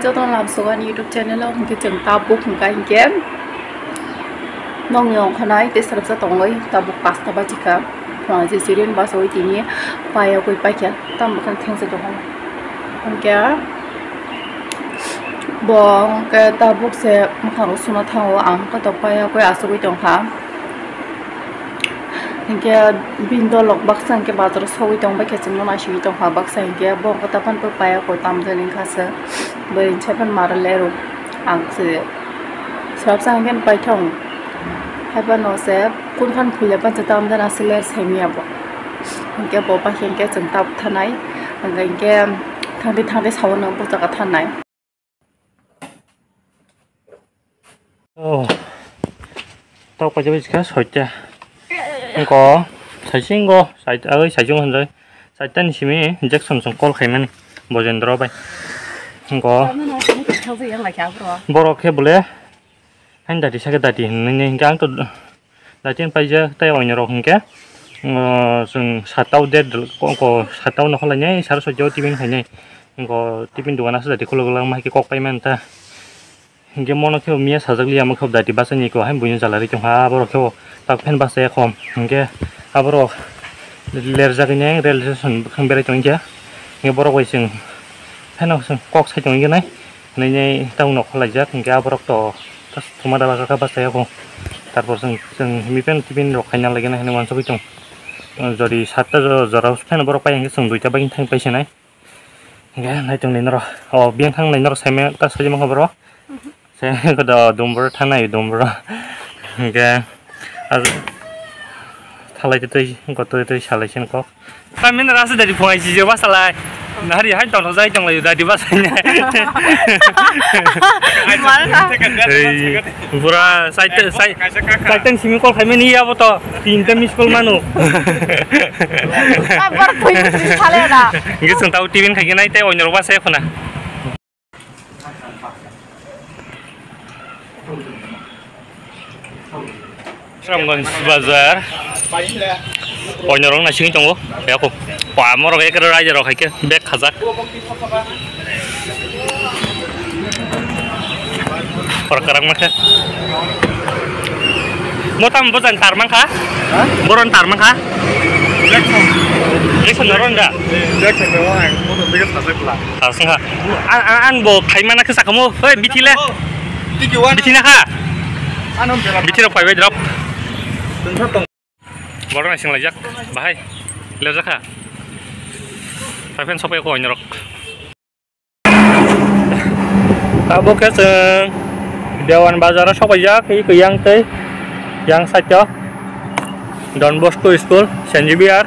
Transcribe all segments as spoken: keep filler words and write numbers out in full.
Jotono lamsogo ani YouTube channel o, hwnkhe chwng tabuk hwnkha hinkhe nokni ongkhornai tei swrapsa tongwi tabuk pasta bajikha. Phungo je siren basawi tini payakwi paikha, tamo khe thengsa tongkha. Hwnkhe bo hwnkhe tabuk se mwkhang rok suna thango, ang hwnkhe tok payakwi achugwi tongkha. Hinkhe bini dolok baksa hinkhe bazaro sogwi tong bai khe chwngno naisingwi tongkha, baksa hinkhe bo hinkhe taphano payakwi tamjani wngkha se, bwrwi saphano maro lero ang se swrapsa hinkhe paithong haiphano se kunphano phulya pansa tamjana se ler saimanya bo hinkhe bo paikhe hinkhe chwng tabuk thanai hinkhe thangdi thangdi saui no bwskango thanai. Oh. Tok paisa bai sikha soita. Engko saisingo sait agoi saisung hanjai. Saita ni simi Jackson song call khaimani Bojendra bai. Engko borok khe bole hain dati sake dati hinwi hinkhe ang to Daitini paijak tei oinarok hinkhe, uh, chwng satta o der ko, ko satta o nokha lainai, sara soita o tiffin khainai. Hinkhe tiffin dogan aswk dati khuluk glak ma khe kok paimani ta. Hinkhe mono khe miya sajak liya, omo khe dati bachaini ko, hai buino jala ri tongkha, aborok khe o tak phan bachaya kho. Hinkhe aborok lerjak ine rail station bwkhang berai tongkha. Hinkhe borok bai chwng phano chwng kok sai tongkha nai. Hinwi tamo nokha laijak, hinkhe aborok to thuma dala kha bachaya kho. Tarpor chwng, chwng himi phano tiffin rok khaina laigena hinwi uansugwi tong. Jodi satta jo-, jora phano borok pai hinkhe chwng duita bagwi thang paisinai. Hinkhe naitung nai norok. O biyang thang nai norok saimanya ta saimanya kha borok. Saimanya kha do dumbro thanai dumbro. Hinkhe thalai twi, gotoi twi salai sini kok. Tamni rasa dari phungai si je basalai. Nahari hai tong jai tong lai dari basai. Mana? Ei, pura saite, sai, saite simi call khaimani ya bo to. Tinta miss call manu. Abar phui phui sale na. Ngi sung tau tiffin khai nai te oinor ba se khuna. Ramganj bazar. Oinorok naisingwi tongo. Yako. Pamorok ekre raida rok haikhe bek khajak. Oro kwrak mankha. Motam bojan tar mankha? Ha? Boron tar mankha? Election. Election noron da? Election noron ang motom bege sajak bla. Asungha. An, an, an bo khaimana khe sakamo. Hoi, bithi le. Tiki wan. Bithi na kha? Ano bela. Bithi rok phaibai drop. Tengsa tong. Borok naising laijak. Bahai. Lejak kha. Phai phen sopai ko oinorok. Abo khe chwng Dewan Bazar o sopaijak, i kwiyang tei yang side o Don Bosco School, Saint Xavier.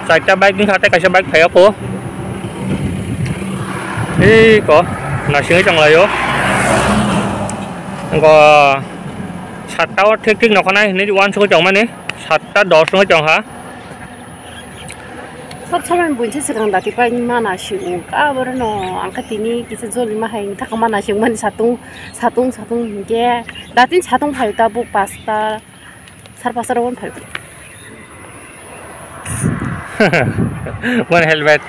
Chaita bike wngkha tei kaisa bike phaiya kho. Eko naisingwi tonglaio. Eko satta o thik thik nokha nai hinwi uansugwi tongmani, satta dos wngwi tongkha. Sab samai buinsa swkang dati pai mana si uk, aborno angkha tini kisa joli ma hai wngkha mana si mani satung, satung, satung hinkhe datin satung phai tabuk pasta, sar pasta rok phai. Mani helmet.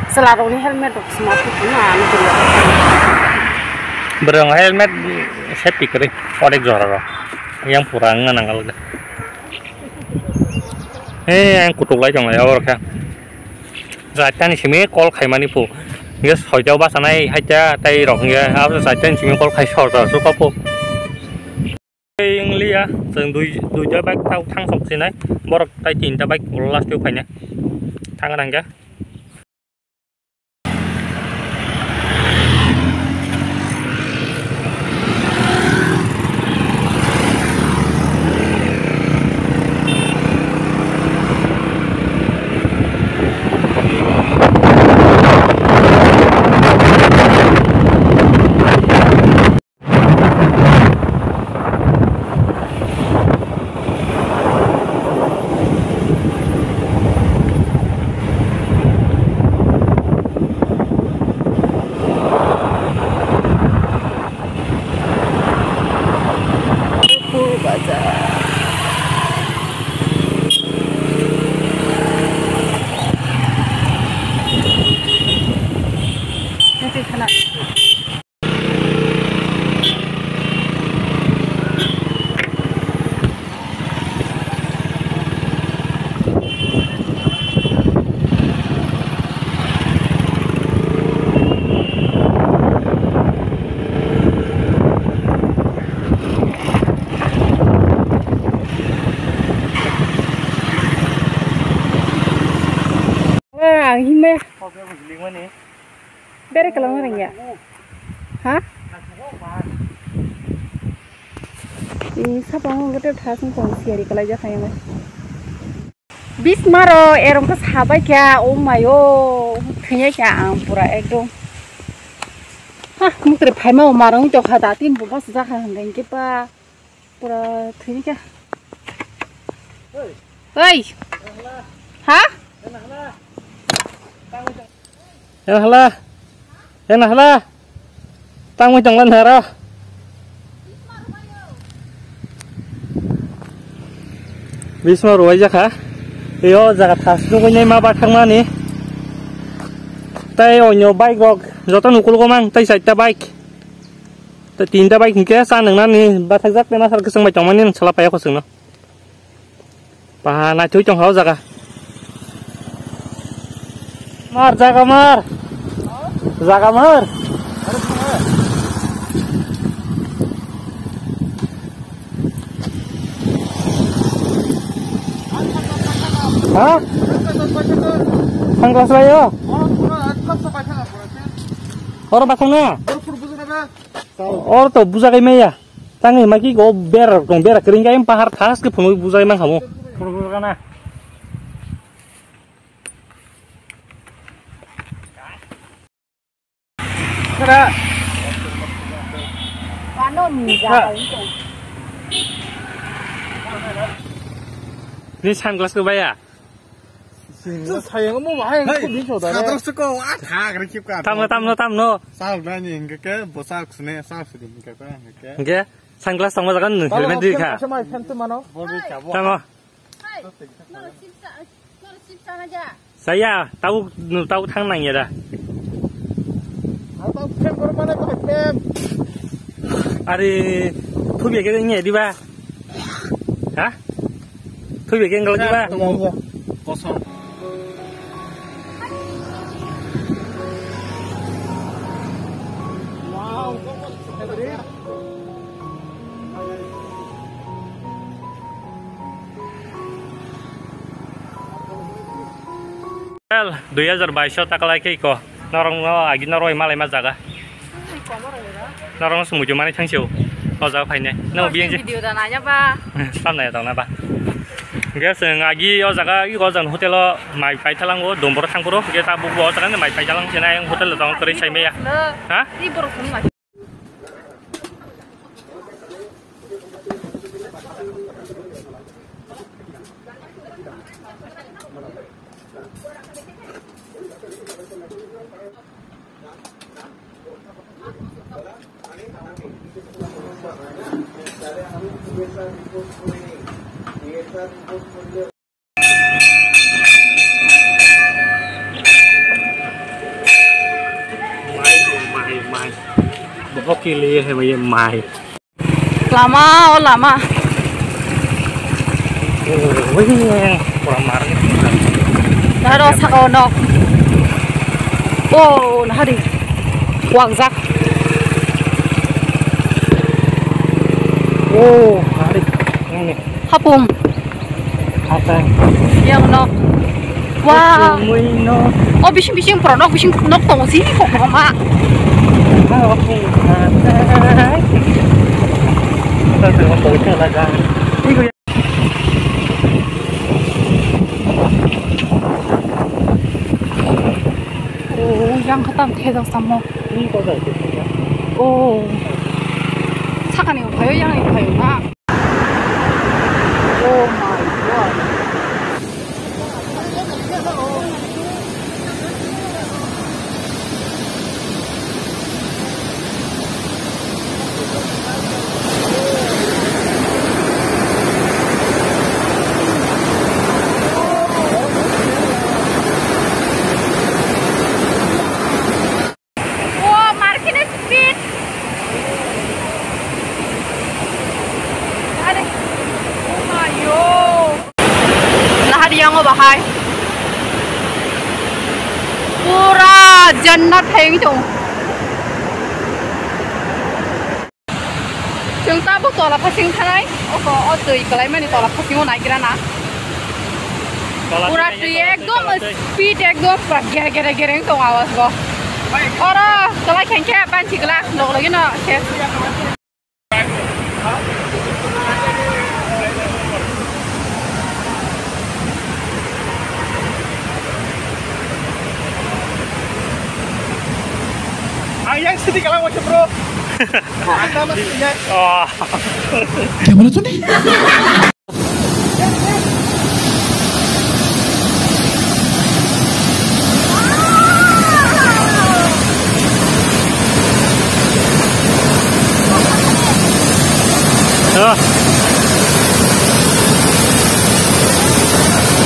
Chwla rokni helmet rok sma phutu na ani dilo. Borong helmet safety kwrwi, onek jora rok. Yang pura wngna nangal. He, ang kutuk lai tong lai, abo khe. Jaitani simi call khaimani phu. Nge soita o bachanai haita tai rok nge, abo jaitani simi call khai sor sor su kapu. Engliya, chwng dui, duita bike thang sok sinai, borok tai tinta bike last o phainai. Thang nang khe. Ang himbe. Bere kalang rengya. Ha? Ini sapa ngong kete thasung kong siari kalai ja khayo. Bismaro erong ke sabai kya, oh my oh, thenya kya ang pura ekdom. Ha, mukre phaima o marong to kha datin bo bas ja kha hangke pa. Pura thwi kha. Oi. Ha? Yang hala. Yang hala. Tangwi tonglan haro. Bisma ruwai jakha. Yo jaga thas nugwi nai ma ba thangmani. Tai onyo bike rok joto nukul gomang tai chaita bike. Tei tinta bai hinkhe cha nwngnani bathakjak tei masa kwchwng bai tongmani nwng sala paiya khoswngno. Paha naitugwi tongkha o jaga. Mar jaga mar. Jaga mar. Ha? Sunglass laio? Oro bathang na? Or to bujagai maya. Tangwi maki go bera rok tong, bera kring gai pahar thas ke phunui bujagai mang khamu. Phuru phuru kana. Kara. Pano ni jaga itu. Ni sunglass ko baya. Sini sayang mo bahai ko bin so dare. Sadok suko a thak re kip ka. Tamno, tamno, tamno. Sal na ni hingke ke bo sal sune sal sune hingke ke hingke. Hingke sunglass tongma jagan helmet di kha. Sama fan tu mano. Tamo. Saya, tau, tau thang nang ya da. Atau fan kor mana ko fan. Are, thubi ke nge di ba. Ha? Thubi ke ngal di ba. Kosong. Dui hazar bais o takalai khe iko norok no agi norok bai malai ma jaga. Norok no sumui mani thang sio o jaga phainai. Nang biyang je. Video da nanya ba. Tam nai tong na ba. Ge seng agi o jaga iko jan hotel o mai pai thalang o dombor thang puro ge ta buk bo o jaga mai pai thalang sina yang hotel o tong kore sai meya. Ha? Ti borok sung lai. Mai, mai, mai. Bohok kili hai mai, mai. Lama, o lama. Oh, wih, pura market. Naro saka o nok. Oh, nahari. Wangjak. Oh, nahari. Ini. Hapung. Hapung. Yang nok. Wah. Mui nok. Oh, bising bising pura nok bising nok tong si kok mama. Hapung. Hapung. Oh, yang khatam thejak samo. Oh. Sakani phayo, yang phayo na. Oh my God. Oh, market speed. Are, oh my God. Nahar yang bahai. Pura jannat hai tong. Chwng tabuk tola phasing thanai, oko o twi kwlaimani tola phasingo naigra na. Pura twi ekdom speed ekdom pura gere gere gere wng tongo awas bo. Oro tolai khenkhe panchi glak log logi no khe. Ang yang sedih kalau macam bro. Anda mesti ya. Oh. Kamu tuh nih.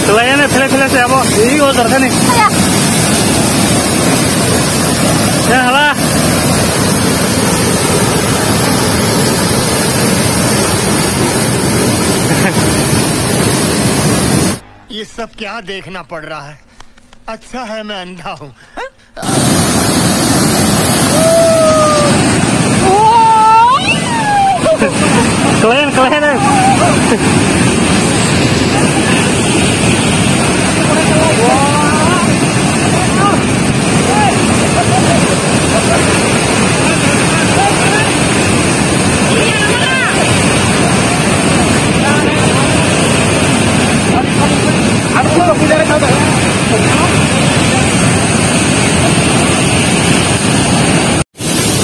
Kelayannya pele-pele sih, apa? Ini order kan nih? Iya. Ya, halah. ये सब क्या देखना पड़ रहा है? अच्छा है मैं अंधा हूँ। Kelayan, kelayan, eh.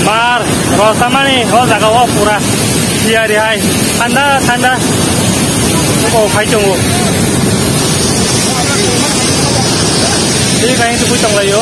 Mar, rosamani, o jaga o pura. Iya, iya, hai. Thanda, thanda. O, khai tongo. Ini kain tu pui tong layo.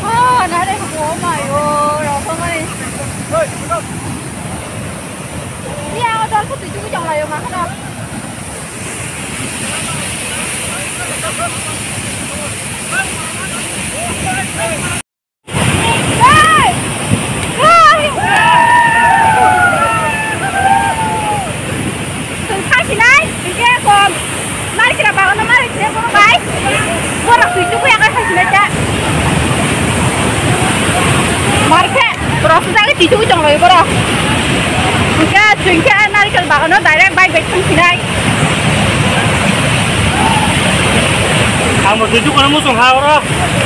Oh, nare, oh my, oh, rosomai. Iya, dal putih juga jangan layo makan. Chwng thangsinai, hwnkhe kom narikra bagano narikhe borok bai. Borok twi chukya khe thangsinai ta. Markhe borok swjagwi twi chukwi tonglaio borok. Hwnkhe chwng khe narikra bagano direct bike bai thangsinai. Ang bo twi chukono muchung ha oro.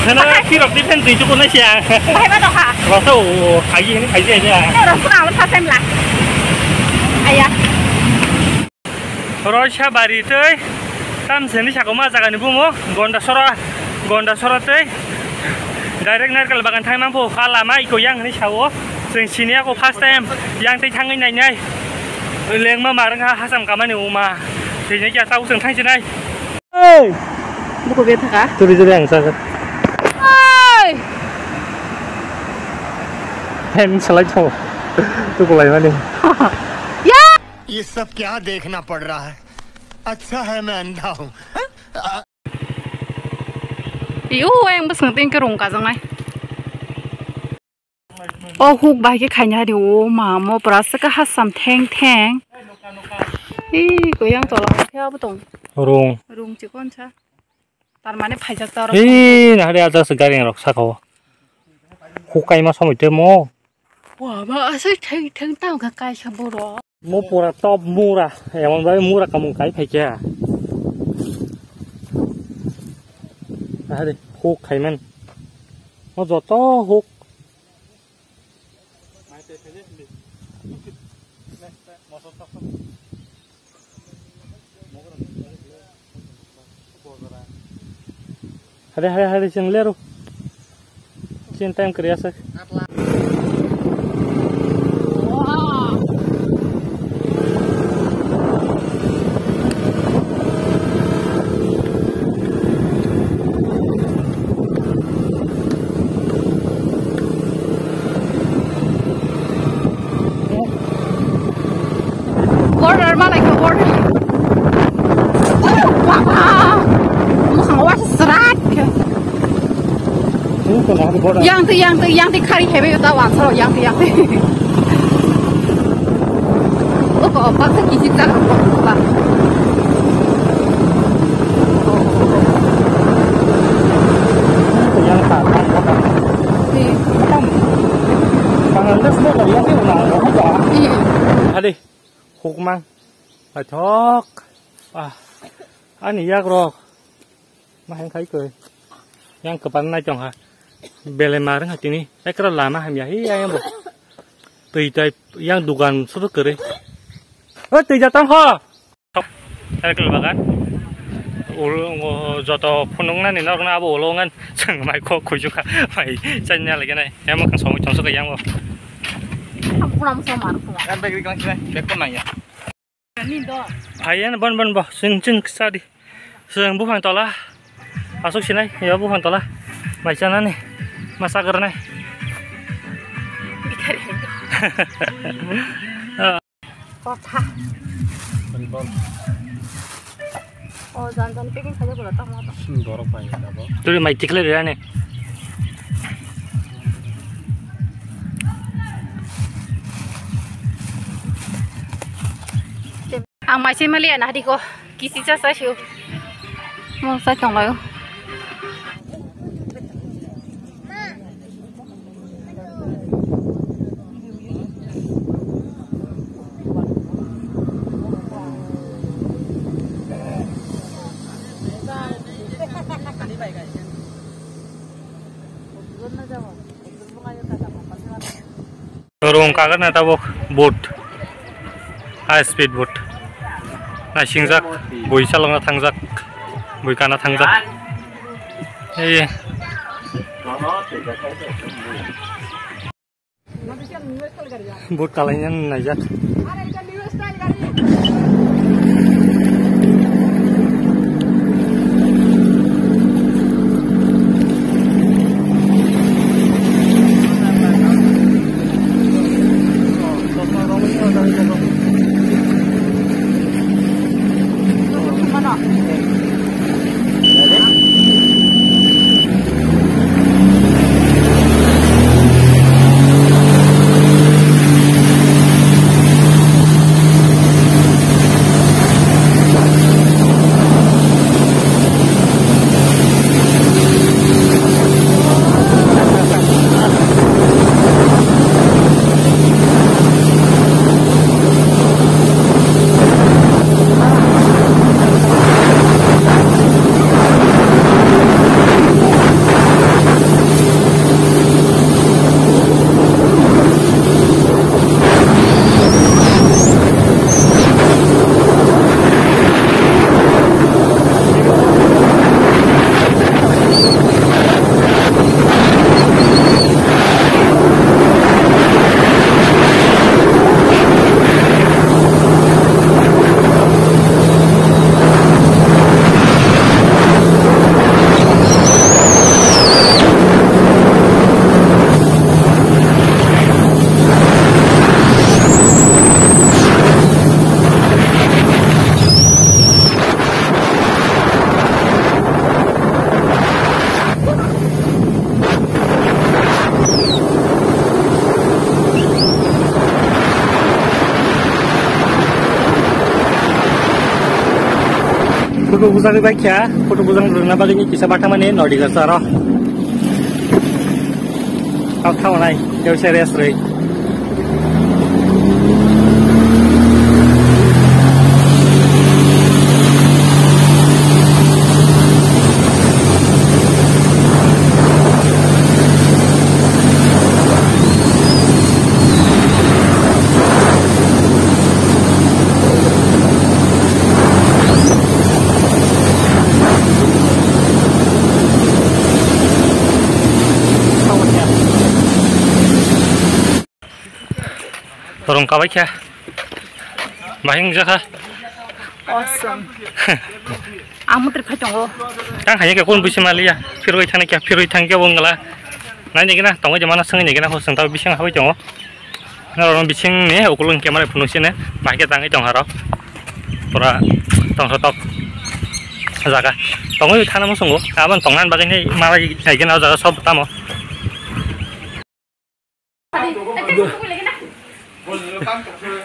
Kheno bahai. Tirok ni phen twi chukono siya. Bahai ba dokha. Rasa o, o, o, khaji hini khaji aja. Rasa na awal sasem la. Aya. Roisa bari tei tamseni sakoma jagani bumo Gondasora, Gondasora tei direct Narikal bagan thangmang pho, a lama iko yang hini sao. Chwng siniya ko first time yang tei thangwi nainai. Lengma marwng ha hasam kamani uma. Tei nai kya tau chwng thangsinai. Hey! Buku bia thaka. Turi turi ang sa. Hey! Hem salai tho. Tu kulai mani. Ya! ये सब क्या देखना पड़ रहा है? अच्छा है मैं अंधा हूँ। Yo, yang bwswng tei khe rung kajaknai. O huk bai khe khaina ri o ma mo pura se khe hasam theng theng. Ee, ko yang tola khe abo tong. Rung. Rung chikon sa. Tar mane phaijak ta oro. Ee, nahari ajak se gari rok saka o. Hukai ma somoi te mo. Wa ma asai theng theng tang kha kaisa borok. Mo pura top mura. Emon bai mura kamung kai phai kya. Nahari huk khai man. Mo joto huk. Hade, hade, hade, chwng leru. Chini time kwrwi aswk. Border malai khe border. Baba! Mwkhang waisa srat khe. Yang twi, yang twi, yang twi khari hebai ta wansaro, yang twi, yang twi. Oko, baksa kichik jaga ba. Yang ta, ta, ta. Iya. Bangladesh mo kaya ke ulang mo ba. Iya. Hadi, hukmang. Paithok. Ah. Ani yak rok. Ma heng khai koi. Yang kepan nai tong ha. Bele mareng ha tini. Ekra lama hamya hi yang bo. Tui tai yang dugan sudu kere. Oh, tui jatang ho. Erkel bagan. Ulo joto phunuk nani norok na abo ulo ngan. Chwng mai kok khujuk kha. Mai chanya lagi nai. Yang makan somoi tong suka yang bo. Aku pulang sama aku. Kan bag di kang sini. Bag pun nanya. Phaiyan bon bon bo, sin sin sadi. Seng buphang tola. Asuk sinai, ya buphang tola. Mai chanani. Masa gernai. Kotha. O jan jan packing khaijak bwla tamo to. Borok bai abo. Turi mai tikhle rani. Ang mai se mali ana hadi ko kisi cha sa shu. Mo sa tong layo. Rong kagan na tabok boat, high speed boat. Naisingjak, bui chalokna thangjak, bui kana thangjak. Ei. Boat kalaina naijak. Photo bujagwi bai kha, photo bujang rwna bagwi ni kisa bathamani nodi gasa aro. Kok thawanai, keu se rest rwi. Rong kabai kha. Bahing jakha. Awesome. Ang mutri phai tongo. Tang hai ke kun busi maliya. Phiroi thang kya, phiroi thang kya bongla. Nai ni gina, tongo je mana sangai ni gina, ho sengta bising hawi tongo. Naro bising ni ukulung camera phunuk sini, bahai khe tangwi tong haro. Pura tongsa tok jaga. Tongwi thana musungo, abang tongnan bagwi ni malai naigena o jaga sob tamo.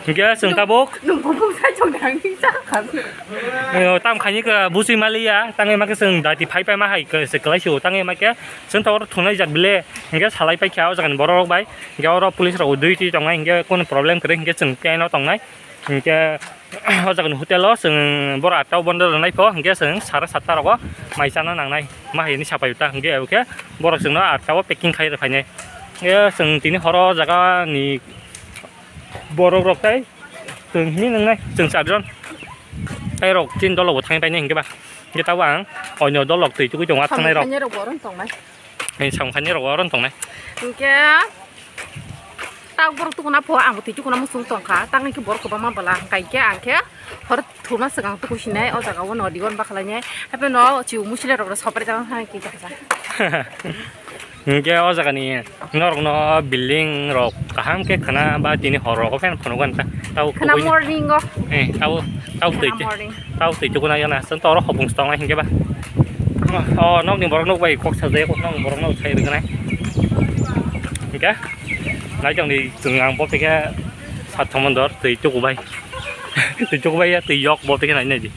Hingke chwng tabuk. Nung bumung sai chong dang ni sa kha. Tam khaini ka busui maliya, tangwi ma khe chwng dati phai pai ma hai se kwlai sio, tangwi ma khe chwng tabuk thunai jat bile, hingke salai pai kha o jaga ni borok rok bai. Hingke oro police rok dui twi tongnai, hingke kunu problem kwrwi, hingke chwng tei no tongnai. Hingke o jaga ni hotel o chwng boro atta o bondo rwnai pho, hingke chwng sara satta rogo mai chana nangnai, ma hai ni sapai ta, hingke abo khe borok chwngno atta o packing khai rw phainai. Hingke chwng tini horo o jaga ni borok rok tai chwng hini nwngnai chwng charjon. Tai rok chini dolo bo thangwi painai hingke ba, hingke tabuk ang oino dol rok twi tugui tongo, ah, thangnai rok. Thangnairok bo oro tongnai. Ni samung khainai rok oro tongnai. Hingke tak borok tukuna pho, ang bo twi tukuna muchung tongkha, tak hingke borok kwbangma bwla hingka hingke ang khe hor thuma swkang tuku sinai o jaga o nodi gon bakhlainai, hape no chiu musile rok sopre jang thang ki jaga. Hingke o jaga ni norok no building rok kaham khe khwna ba tini hor rogo phano phunuk ganta. Tau khwna kubui morning o. Eh, tau, tau twi. Khwna morning. Tau twi tukuna yana, chwng toro hopung se tongnai hingke ba. O, nokni borok nok bai kok sajak, nokni borok nok sai rwgwnai. Hingke, nai tongdi chwng ang bo teke sathomondor twi tukubai. Twi tukubai ya, twi yok bo teke nai nai di.